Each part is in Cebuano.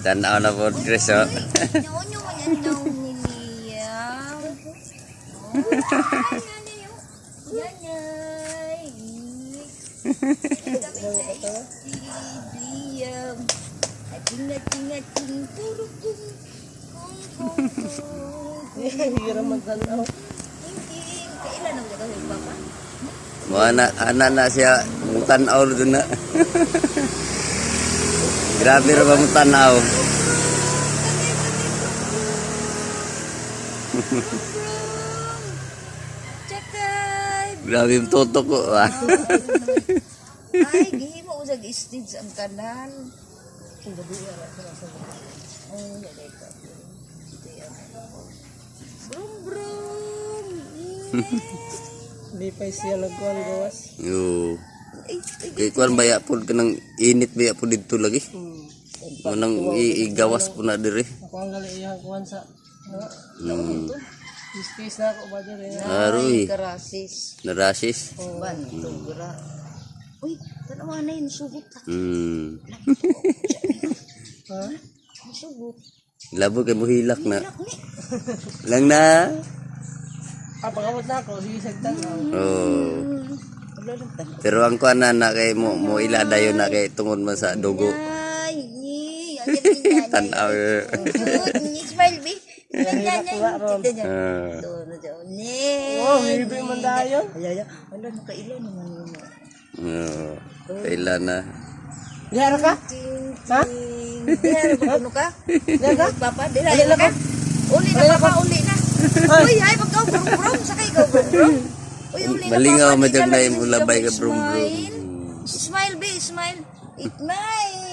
Tanaw na po, Chris, oh. Naunyo man ang daw ni Liam. Oh, ay, nanay, oh. Nanay. Si Liam. Ating, ating, ating, puro kung, kung, kung, kung. Hira man tanaw. Ting, ting. Kailan ang gagawin, Papa? Mo ana ana na siya mutanaw dun na. Grabe ra ba mutanaw? Tsakay! Grabe yung tutok ko. Ah. Ay, gihimo usag stage ang kanal. Oh, nalay ka. Brum brum. Lipay siya nagkuhan gawas. Yo. Ay, ay, Kay kuan baya pod kanang init baya pod didto lagi. Manang igawas po na diri. Ako ang gali iyang kuhan sa... Ano? Case na ako ba dyan eh. Aroy, karasis. narasis. Bantugra. Uy, tanawa na yun, sugot ka. Ha? Sugot. Labo kay muhilak na. Hilak ni. Lang na. Ah, pagkabot na ako. Sige, sagtan. Oh. Wala lang tanaw. Pero ang kuan na na kay mo mo ila dayon na kay tungod man sa dugo. Ay, ni. Ang galing ni nanay. Tanaw. Cute. Ni, smile, be. Yan, yan, yan. Kita niya. Ah. Ito, na dyan. Ni. Oh, hibi man dayon. Ala, ala. Ala, nakaila naman yun. Oh. Kailan na. Dihara ka? Ting, Ha? ting. Dihara ba kuno ka? Dihara ka? Papa, dihara ka? Uli na, Papa, uli na. Uy, ay, pagkaw, brum, brum. Sakay ka, brum, brum. Uy, uli na, Malingaw Papa. man jud Di na ka yung lang ulabay ka siya brum brum. smile. Smile, be, smile. Smile.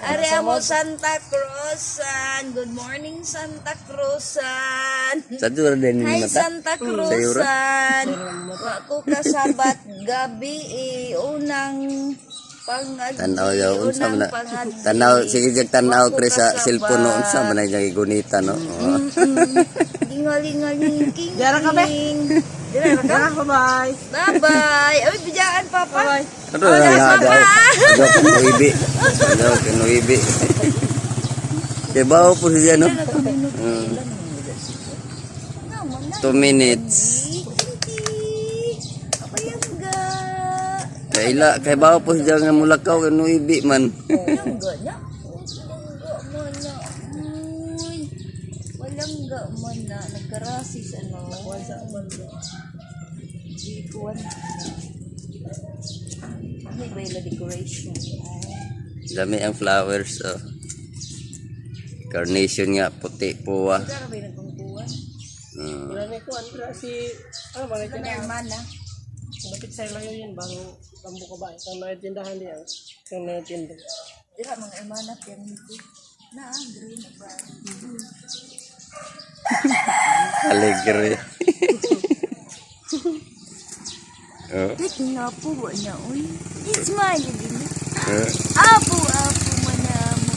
Are mo Santa Cruzan. Good morning, Santa Cruzan. Sa ra din ni Hi, mata. Santa Cruzan. Wa ko kasabat gabi eh, unang pangadli. Tanaw yaw unsa man unang na. pangadli. Tanaw sige jag tanaw Wa ko Chris sa kasabat. cellphone no unsa man na jag gunita no. Oh. Lingalingaling king. Diara ka, be? king. Diara ka? Ah, bye-bye. Bye-bye. Ay, bidyan, Papa. Bye-bye. Ano na nga daw. Daw kinuibi. Daw kinuibi. Kay bawo po siya no. Naman na. 2 minutes. Kapayangga. Kay ila kay bawo po siya nga mulakaw kinuibi man. Walangga na. Walangga man na. Uy. Walangga man na. Nagkarasis ano. Di ko ano. Ano ba yung decoration? Ay. Dami ang flowers oh. Carnation nga puti po ah. Kara ba yung nagkungkuhan? Wala na kuhan. Pero si... Ano ba? Ano yung mana? Lapit sa layo yun. Bago tambo ka ba? Kang naitindahan niya. Kang naitinda. Dira mga hermana pianito. Na, ah, green na ba? Alegre. Oh. Kahit nga po, wa na, uy. Smile din. Eh. Apo, apo, manamo.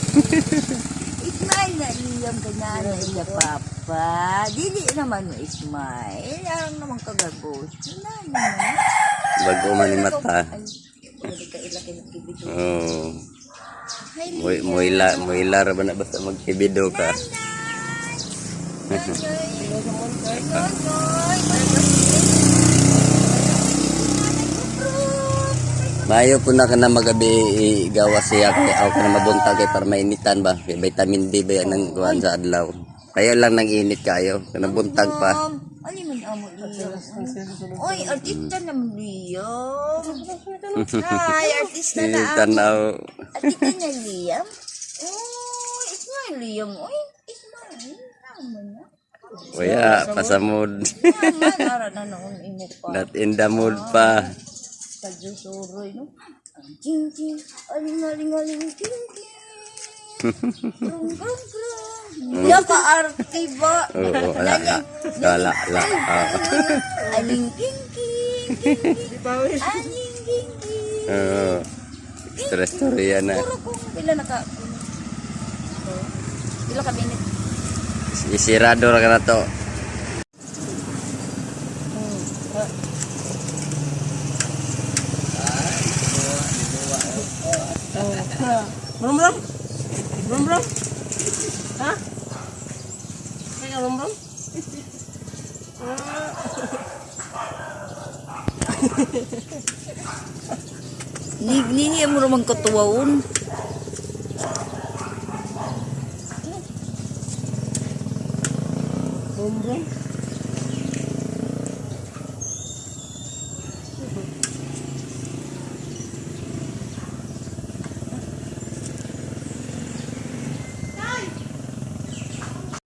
Smile na iyang kanana iya papa. Dili naman mo smile. Arang naman kagagos. Nana naman. Bago man ni mata. Ay, wala ka ila kay nagkibido. Oh. Hi, Moy moila moila ra ba na basta magkibido ka. Nanay. Nonoy. Mayo po na ka na magabi igawa siya kay aw ka na mabuntag kay para mainitan ba kay vitamin D ba yan ang kuan sa adlaw. Kayo lang nang init kayo, kana buntag pa. Ano man amo Liam? Oy, artista naman Liam. Hi, artista na ako. Tanaw. Artista na Liam. Oy, smile Liam. Oy, smile. Naman na. Waya pasamod. Naman, ara na noon imo pa. Not in the mood pa. Pagsusuroy, no? Ang Ting, ting. Aling, aling, aling, ting, ting. Krung, krung, krung. Ya ka arte ba? Oo, wala la. Wala la. Ah. Aling, ting, ting, ting, ting. Aling, ting, ting. Oo. Stress story yan na. Puro kung pila naka... Pila ka minute? Isirado ra ka na to. Brum brum. Brum brum? Ha? Kaya brum brum? Ah. Niya mo naman katuwaon. Brum brum?